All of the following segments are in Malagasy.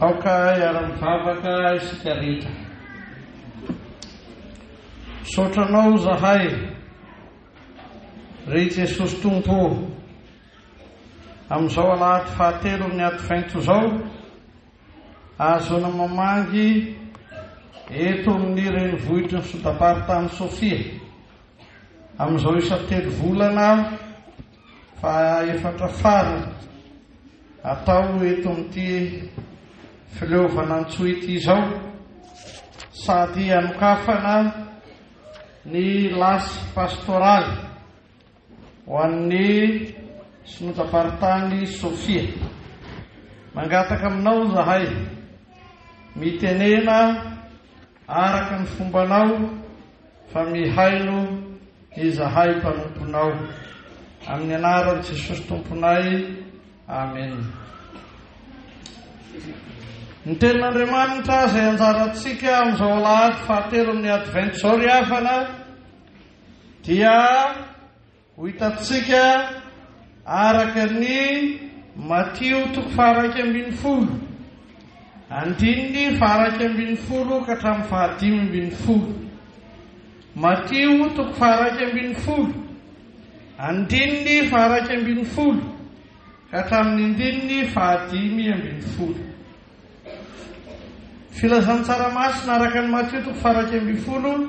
Aoka hiara-mivavaka isika rehetra. Misaotra Anao izahay, ry Jesosy Tompo ô, amin'izao alahady fahatelo amin'ny Advento izao, ahazoana mamangy eto amin'ny renivohitry ny Sodam-paritany Sofia, amin'izao isan-telo volana faha-efatra farany atao eto amin'ity fileovana Antsohihy ity izao, sady hanokafana ny lasy pastoraly ho an'ny Synodam-paritany Sofia. Mangataka aminao izahay, mitenena araka ny fombanao fa mihaino izahay mpanomponao. Amin'ny anaran'i Jesosy Tomponay, Amen. Ny tenin'Andriamanitra izay anjarantsika amin'izao alahady fahatelo amin'ny Advento izao ry havana dia Ho hitantsika araka ny Matio toko faha-11, andininy faha-11 ka hatramin'ny faha-15. Matio toko faha-11, andininy faha-11 ka hatramin'ny andininy faha-15. Filazantsara masina araka an'i Matio toko faha-11,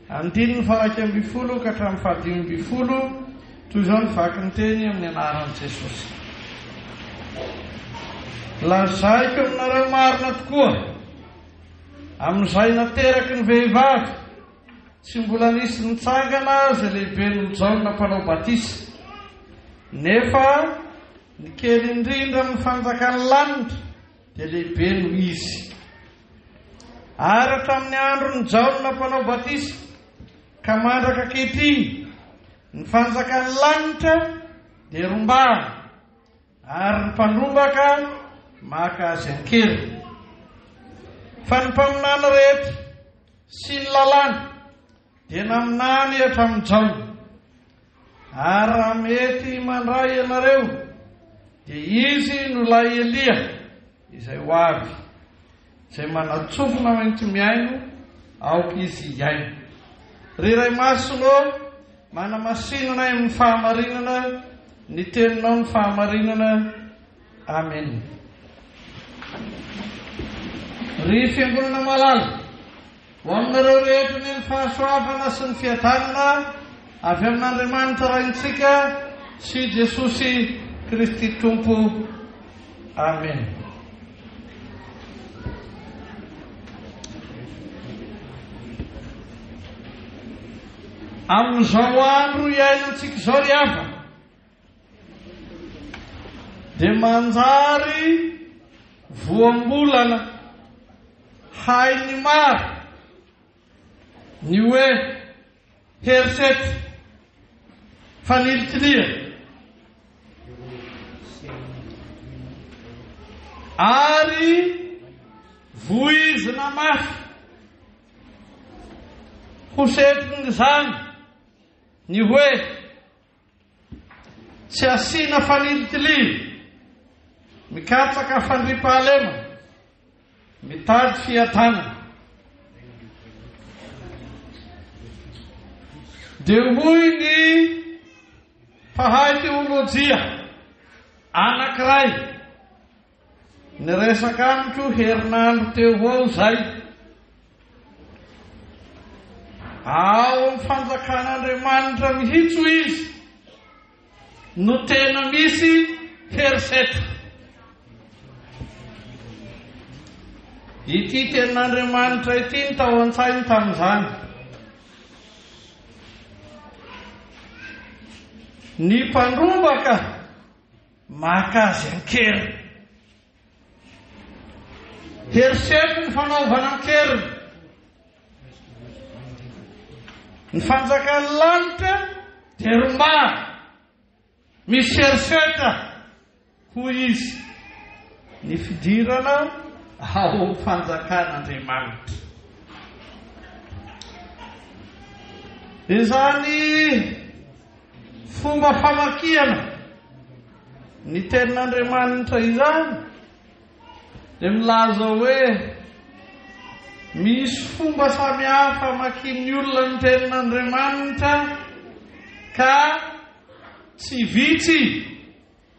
andininy faha-11 ka hatramin'ny faha-15, toy izao ny vaky ny teny amin'ny anaran'i Jesosy. Lazaiko aminareo marina tokoa, amin'izay nateraky ny vehivavy, tsy mbola nisy nitsangana izay lehibe noho Jaona mpanao batisa. Nefa Ny kely indrindra amin'ny fanjakan'ny lanitra dia lehibe noho izy. Ary hatramin'ny andron'i Jaona mpanao batisa ka mandraka ankehitriny, ny fanjakan'ny lanitra dia rombahana, ary ny mpandrombaka maka azy an-keriny. Fa ny mpaminany rehetra sy ny lalàna dia naminany hatramin'i Jaona. Ary raha mety mandray ianareo, dia izy no ilay Elia izay ho avy, izay manatsofina maintsy mihaino, aoka izy hihaino. Ry Ray Masina ô, manamasina anay amin'ny fahamarinana, ny teninao ny fahamarinana. Amen. Ry Fiangonana malala, Ho aminareo rehetra anie ny fahasoavana sy ny fiadanana avy amin'Andriamanitra Raintsika sy Jesosy Kristy Tompo. Amena. Amin'izao andro iainantsika izao ry havana dia manjary voambolana hain'ny maro ny hoe herisetra, fanilikilihana ary voizina mafy ho setrin'izany ny hoe Tsy asiana fanilikilihina, mikatsaka fandriampahalemana, mitady fiadanana. Dia hoy ny mpahay teolojia anankiray niresaka amiko herinandro teo ho eo izay, Ao amin'ny fanjakan'Andriamanitra mihitsy hoy izy no tena misy herisetra. Ity tenin'Andriamanitra ity ny tao an-tsainy tamin'izany. Ny mpandrombaka maka azy an-keriny. Herisetra ny fanaovana an-keriny. Ny fanjakan'ny lanitra dia rombahana. Misy herisetra, hoy izy, ny fidirana ao amin'ny fanjakan'Andriamanitra. Izany fomba famakiana ny tenin'Andriamanitra izany. Dia milaza hoe misy fomba samihafa amakian'ny olona ny tenin'Andriamanitra ka tsy vitsy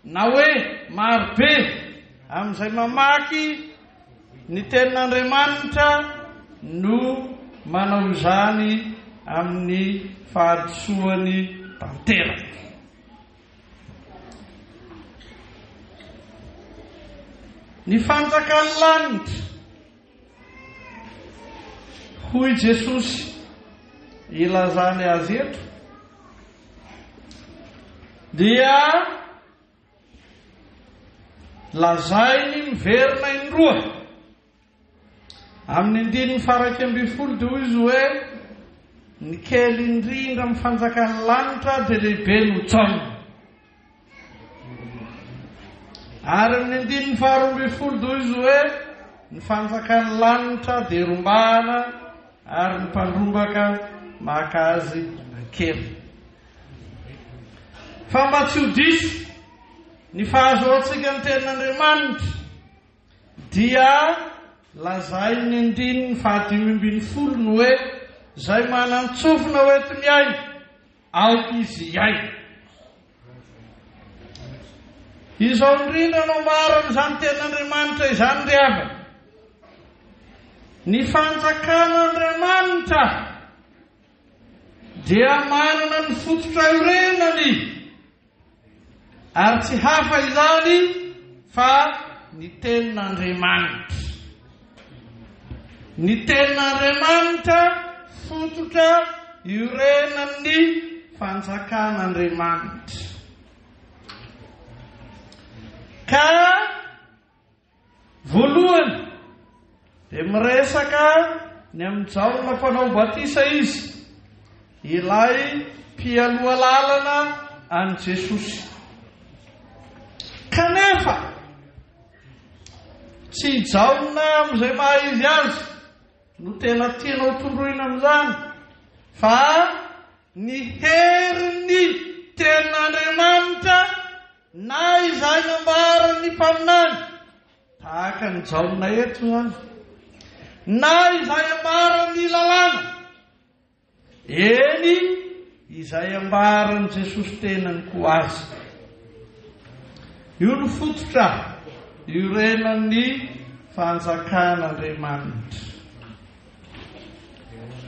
na hoe marobe amin'izay mamaky ny tenin'Andriamanitra no manao izany amin'ny fahadisoany tanteraka. Ny fanjakan'ny lanitra, hoy Jesosy ilazany azy eto, dia lazainy miverina indroa. Amin'ny andininy faha-11 dia hoy izy hoe, Ny kely indrindra amin'ny fanjakan'ny lanitra dia lehibe noho Jaona. Ary amin'ny andininy faha-12 dia hoy izy hoe, Ny fanjakan'ny lanitra dia rombahana ary ny mpandrombaka maka azy an-keriny. Fa mba tsy ho diso ny fahazoantsika ny tenin'Andriamanitra, Dia lazain'ny andininy fahadimy ambin'ny folo ny hoe, Izay manan-tsofina ho enti-mihaino, aoka izy hihaino. Izao indrindra no ambaran'izany tenin'Andriamanitra izany ry havana. Ny fanjakan'Andriamanitra dia manana ny fototra iorenany. Ary tsy hafa izany fa ny Tenin'Andriamanitra. Ny Tenin'Andriamanitra fototra iorenan'ny fanjakan'Andriamanitra. Ka Voalohany, dia miresaka ny amin'i Jaona Mpanao Batisa izy, ilay mpialoha lalana an'i Jesosy. Kanefa, tsy i Jaona amin'izay maha izy azy no tena tiana hotondroina amin'izany, fa ny herin'ny Tenin'Andriamanitra Na izay nambaran'ny mpaminany, tahaka an'i Jaona eto izany, na izay ambaran'ny lalàna, eny, izay ambaran'i Jesosy tenany koa aza. Io no fototra iorenan'ny fanjakan'Andriamanitra.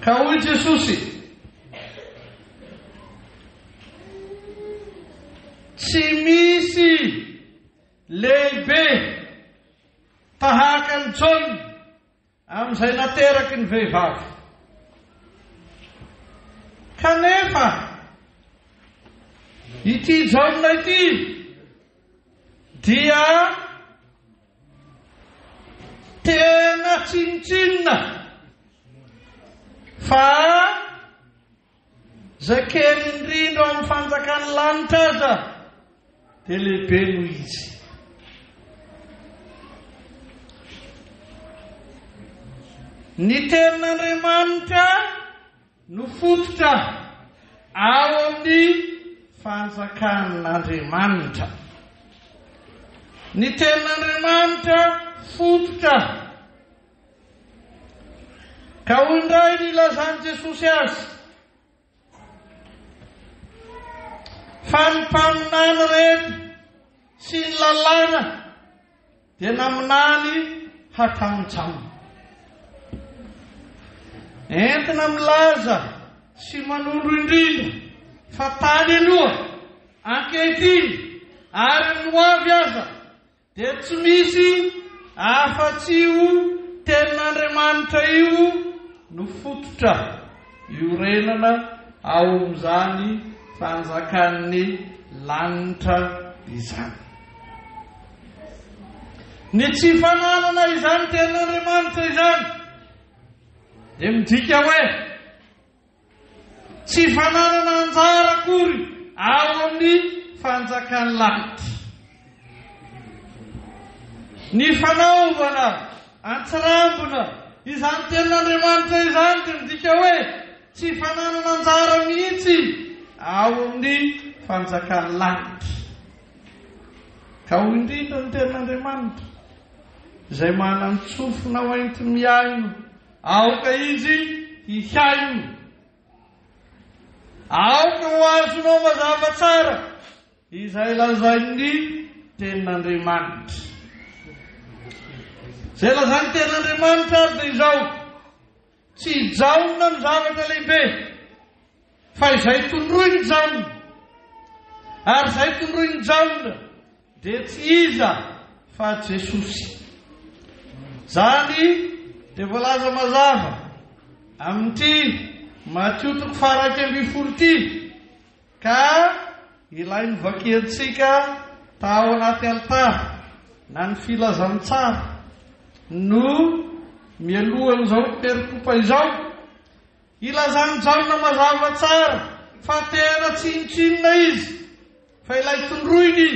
Ka hoy Jesosy, Tsy misy lehibe tahaka an'i Jaona amin'izay nateraky ny vehivavy. Kanefa, ity Jaona ity dia tena tsinontsinona fa Izay kely indrindra ao amin'ny fanjakan'ny lanitra aza dia lehibe noho izy. Ny tenin'Andriamanitra no fototra ao amin'ny fanjakan'Andriamanitra. Ny tenin'Andriamanitra fototra. Ka hoy indray ny ilazan'i Jesosy azy, Fa ny mpaminany rehetra sy ny lalàna dia naminany hatramin'i Jaona. Entina milaza sy manondro indrindra fa tany aloha, ankehitriny ary amin'ny hoavy aza Dia tsy misy afa-tsy io Tenin'Andriamanitra io no fototra iorenana ao amin'izany fanjakan'ny lanitra izany. Ny tsy fananana izany Tenin'Andriamanitra izany dia midika hoe Tsy fananana anjara akory ao amin'ny fanjakan'ny lanitra. Ny fanaovana an-tsirambina izany tenin'Andriamanitra izany dia midika hoe tsy fananana anjara mihitsy ao amin'ny fanjakan'ny lanitra. Ka hoy indrindra ny tenin'Andriamanitra. Izay manan-tsofina ho enti-mihaino, aoka izy hihaino. Aoka ho azonao mazava tsara izay lazain'ny Tenin'Andriamanitra. Izay lazain'ny Tenin'Andriamanitra ary dia izao, Tsy i Jaona no zavatra lehibe, fa izay tondroin'i Jaona. Ary izay tondroin'i Jaona dia tsy iza fa Jesosy. Izany dia voalaza mazava amin'ity Matio toko faha-11 ity, ka ilay novakiantsika tao anaty alitara na ny filazantsara no mialohan'izao perikopa izao. Ilazan'i Jaona mazava tsara fa tena tsinontsinona izy, fa ilay tondroiny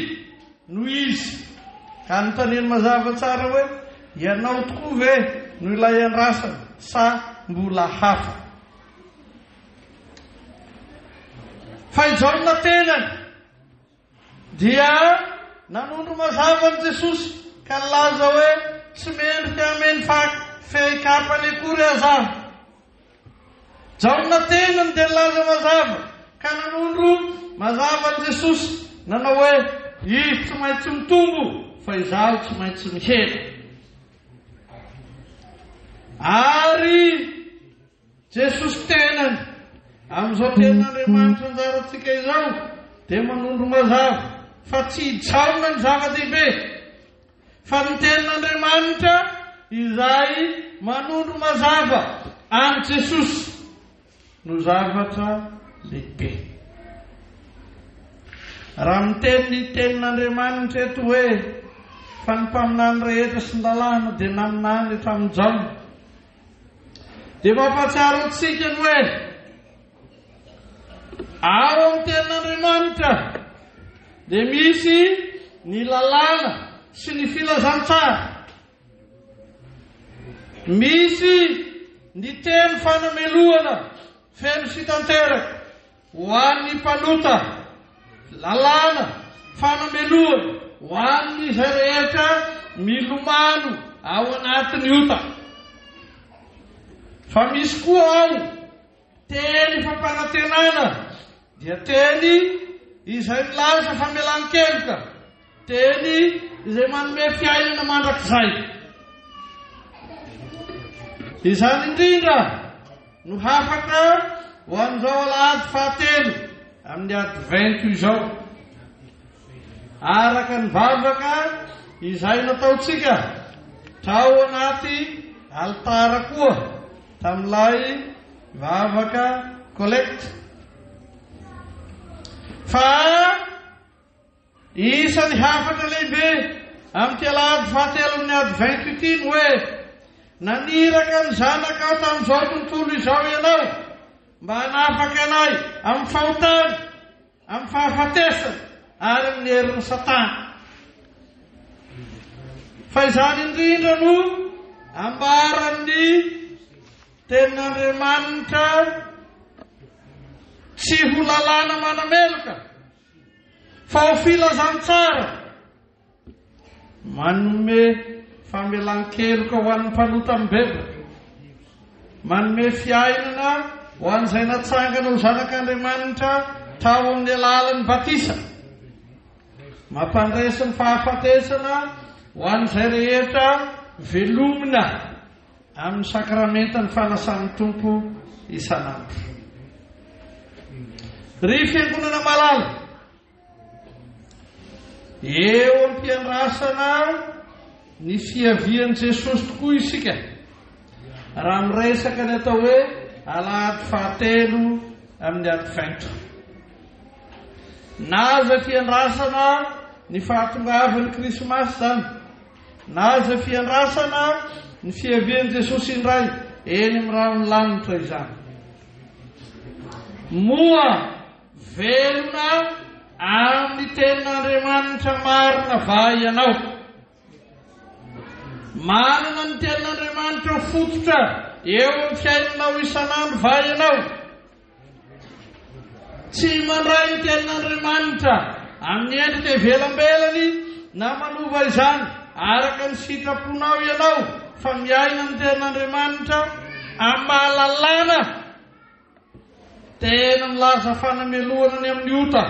no izy. Ka anontaniany mazava tsara hoe, Ianao tokoa ve no ilay andrasana sa mbola hafa? Fa i Jaona tenany dia nanondro mazava an'i Jesosy ka nilaza hoe, Tsy mendrika hameno fehikapany akory aza aho. Jaona tenany dia nilaza mazava ka nanondro mazava an'i Jesosy, nanao hoe, Izy tsy maintsy mitombo, fa izaho tsy maintsy mihena. Ary Jesosy tenany, amin'izao tenin'Andriamanitra anjarantsika izao, dia manondro mazava fa tsy i Jaona ny zava-dehibe, fa ny tenin'Andriamanitra izay manondro mazava an'i Jesosy no zavatra lehibe. Raha miteny ny tenin'Andriamanitra eto hoe fa ny mpaminany rehetra sy ny lalàna dia naminany hatramin'i Jaona, Dia mampahatsiaro antsika ny hoe ao amin'ny tenin'Andriamanitra dia misy ny lalàna sy ny filazantsara. Misy ny teny fanamelohana feno sy tanteraka ho an'ny mpanota, lalàna fanamelohana ho an'izay rehetra milomano ao anatin'ny ota. Fa misy koa ao teny fampanantenana, dia teny izay milaza famelan-keloka, teny izay manome fiainana mandrakizay. Izany indrindra no hafatra ho an'izao alahady fahatelo amin'ny Advento izao. Araka ny vavaka izay nataontsika tao anaty alitara koa tamin'ilay vavaka collecte. Fa Isan'ny hafatra lehibe amin'ity alahady fahatelo amin'ny Advento ity ny hoe, Naniraka ny Zanakao tamin'izao tontolo izao Ianao mba hanafaka anay amin'ny fahotana, amin'ny fahafatesana ary amin'ny herin'i Satana. Fa izany indrindra no ambaran'ny Tenin'Andriamanitra tsy ho lalàna manameloka, Fa ho filazantsara manome famelan-keloka ho an'ny mpanota mibebaka, manome fiainana ho an'izay natsangana ho zanak'Andriamanitra tao amin'ny alalan'ny batisa, mampandresy ny fahafatesana ho an'izay rehetra velomina amin'ny sakramentan'ny fanasan'ny Tompo isan'andro. Ry Fiangonana malala, eo am-piandrasana ny fiavian'i Jesosy tokoa isika, raha miresaka ny atao hoe alahady fahatelo amin'ny Advento. Na aza fiandrasana ny fahatongavan'ny Krismasy izany, Na aza fiandrasana ny fiavian'i Jesosy indray eny amin'ny rahon'ny lanitra izany. Moa velona amin'ny tenin'Andriamanitra marina va ianao? Manana ny tenin'Andriamanitra ho fototra eo amin'ny fiainanao isan'andro va ianao? Tsy mandray ny tenin'Andriamanitra amin'ny endrika ivelambelany na manova izany. araka ny sitraponao ianao fa miaina ny Tenin'Andriamanitra amin'ny maha-lalàna. Tena milaza fanamelohana ny amin'ny ota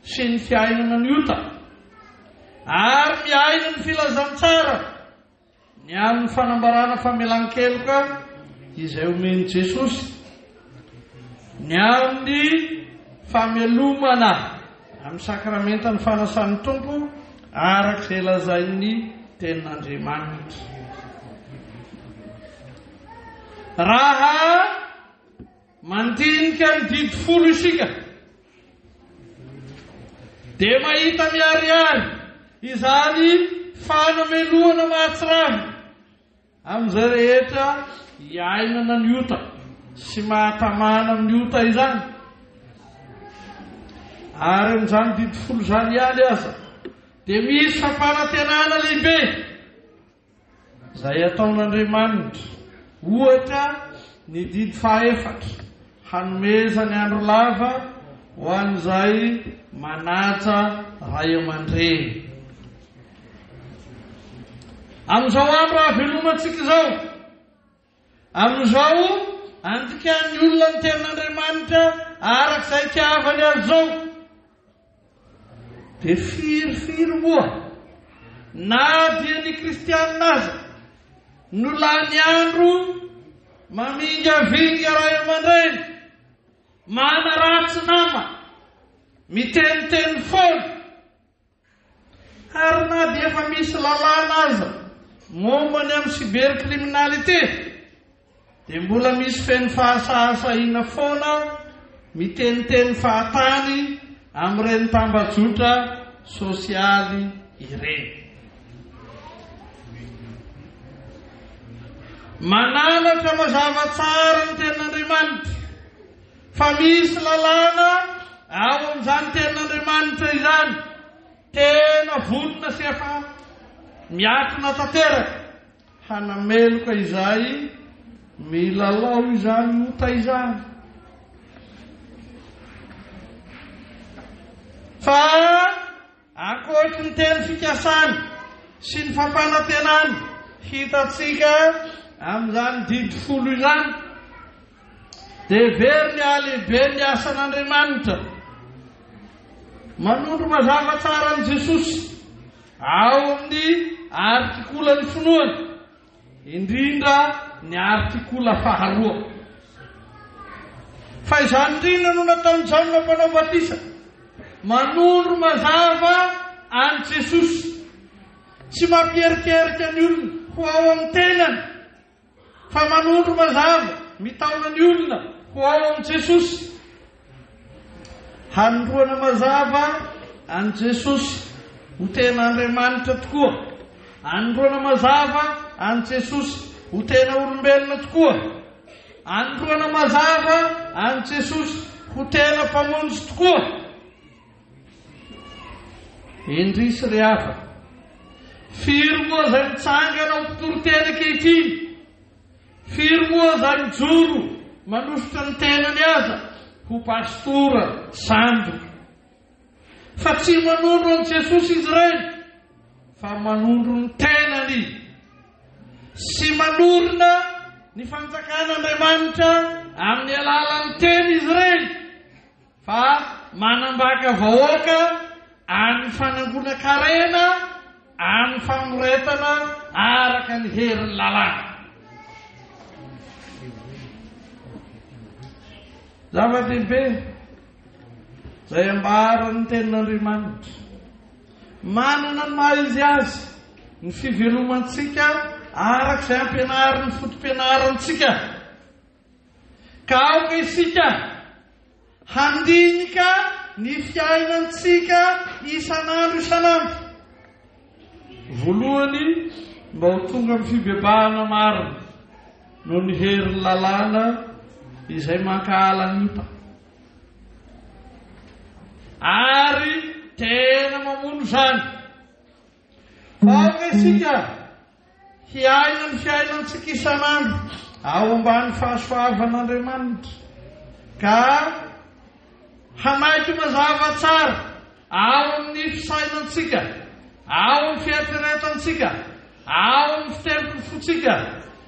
sy ny fiainana ny ota ary miaina ny filazantsara Ny amin'ny fanambarana famelan-keloka izay omen'i Jesosy, ny amin'ny famelomana amin'ny sakramentan'ny fanasan'ny Tompo araka izay lazain'ny Tenin'Andriamanitra. Raha Mandinika ny didy folo isika dia mahita miharihary izany fanamelohana mahatsiravina amin'izay rehetra iainana ny ota sy mahatamana amin'ny ota izany. Ary amin'izany didy folo izany ihany aza dia misy fampanantenana lehibe. Izay ataon'Andriamanitra, ohatra, ny didy fahaefatra, hanomezany andro lava ho an'izay manaja ray aman-dreny. Amin'izao andro ahavelomantsika izao, Amin'izao, andikan'ny olona ny Tenin'Andriamanitra araka izay itiavany azy izao. Dia firifiry moa, na dia ny kristianina aza, no lany andro mamingavinga ray aman-dreny, manaratsy nama, miteniteny foana. Ary na dia efa misy lalàna aza momba ny amin'ny cybercriminalité dia mbola misy feno fahasahasahiana foana miteniteny fahatany amin'ireny tambajotra sosialy ireny. Mananatra mazava tsara ny Tenin'Andriamanitra Fa misy lalàna ao amin'izany tenin'Andriamanitra izany, tena vonona sy efa miatona tanteraka hanameloka izay milalao izany ota izany. Fa Ankoatry ny teny fikasana sy ny fampanantenana hitantsika amin'izany didy folo izany, dia hevero ny halehiben'ny asan'Andriamanitra. Manondro mazava tsara an'i Jesosy ao amin'ny artikolan'ny finoana. Indrindra ny artikola faharoa. Fa izany indrindra no nataon'i Jaona Mpanao Batisa, manondro mazava an'i Jesosy. Tsy mampierikerika ny olona ho ao amin'ny tenany, fa manondro mazava, mitaona ny olona ho ao amin'i Jesosy. Hanondroana mazava an'i Jesosy ho tena Andriamanitra tokoa. Anondroana mazava an'i Jesosy ho tena olombelona tokoa. Anondroana mazava an'i Jesosy ho tena Mpamonjy tokoa. Indrisy ry havana, firy moa izay mitsangana ho mpitoriteny ankehitriny? Firy moa izay mijoro manositra ny tenany aza ho pastora sandoka. Fa tsy manondro an'i Jesosy izy ireny fa manondro ny tenany sy manorina ny fanjakan'Andriamanitra amin'ny alalan'ny teny izy ireny fa manambaka vahoaka amin'ny fanangonan-karena amin'ny famoretana araka ny herin'ny lalàna. Zava-dehibe izay ambaran'ny Tenin'Andriamanitra. Manana ny maha izy azy ny fivelomantsika araka izay ampianarin'ny foto-pianarantsika. Ka aoka isika handinika ny fiainantsika isan'andro isan'andro. Voalohany, mba ho tonga amin'ny fibebahana marina noho ny herin'ny lalàna izay mankahala ny ota. Ary tena mamono izany. Fa aoka isika Hiaina ny fiainantsika isan'andro ao ambany fahasoavan'Andriamanitra, ka hanaiky mazava tsara ao amin'ny fisainantsika. Ao amin'ny fieritreretantsika, ao amin'ny fitempon'ny fontsika,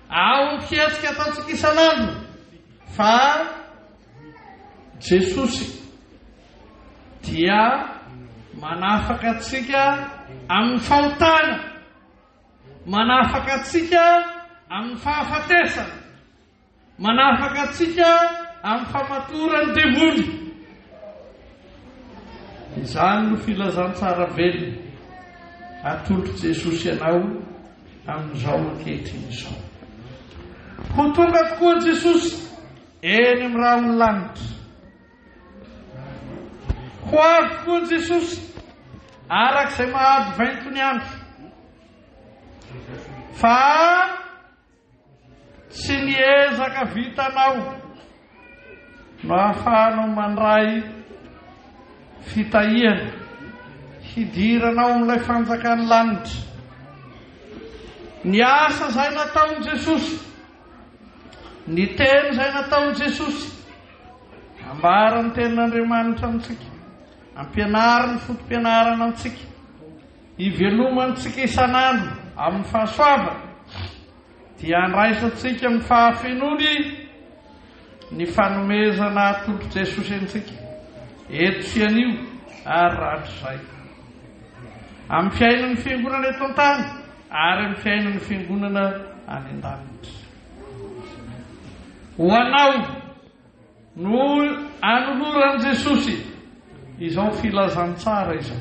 ao amin'ny fihetsika ataontsika isan'andro fa Jesosy dia manafaka antsika amin'ny fahotana, manafaka antsika amin'ny fahafatesana. Manafaka antsika amin'ny famatoran'ny devoly. Izany no filazantsara velona atolotr'i Jesosy anao amin'izao ankehitriny izao. Ho tonga tokoa Jesosy eny amin'ny rahon'ny lanitra. Ho avy tokoa Jesosy araka izay mahady vainto ny andro. Fa Tsy ny ezaka vitanao no ahafahanao mandray fitahiana hidiranao amin'ilay fanjakan'ny lanitra. Ny asa izay nataon'i Jesosy, ny teny izay nataon'i Jesosy, ambaran'ny tenin'Andriamanitra amintsika, ampianarin'ny foto-pianarana antsika. Ivelomantsika isan'andro amin'ny fahasoavana, dia andraisantsika amin'ny fahafenoany ny fanomezana atolotr'i Jesosy antsika, eto sy anio ary rahatrizay. Amin'ny fiainan'ny Fiangonana eto an-tany ary amin'ny fiainan'ny Fiangonana any an-danitra. Ho anao, No anoloran'i Jesosy izao filazantsara izao.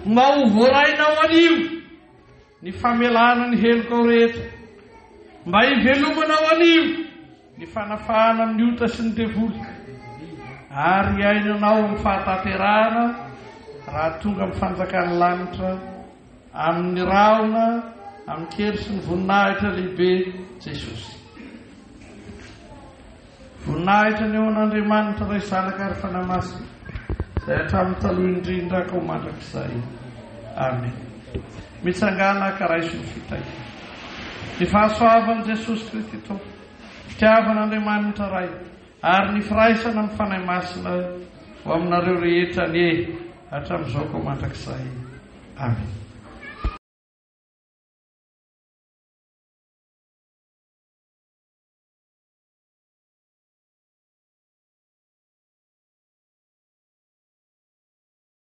Mba ho voarainao anio ny famelana ny helokao rehetra. Mba hivelomanao anio ny fanafahana amin'ny ota sy ny devoly. Ary hiainanao amin'ny fahatanterahana raha tonga amin'ny fanjakan'ny lanitra amin'ny rahona amin-kery sy ny voninahitra lehibe Jesosy. Voninahitra ny eo an'Andriamanitra Ray Zanaka ary Fanahy Masina, izay hatramin'ny taloha indrindra ka ho mandrakizay. Amen. Mitsangàna ka raiso ny fitahiana. Ny fahasoavan'i Jesosy Kristy Tompo, fitiavan'Andriamanitra Ray, ary ny firaisana amin'ny Fanahy Masina ho aminareo rehetra anie hatramin'izao ka ho mandrakizay. Amen.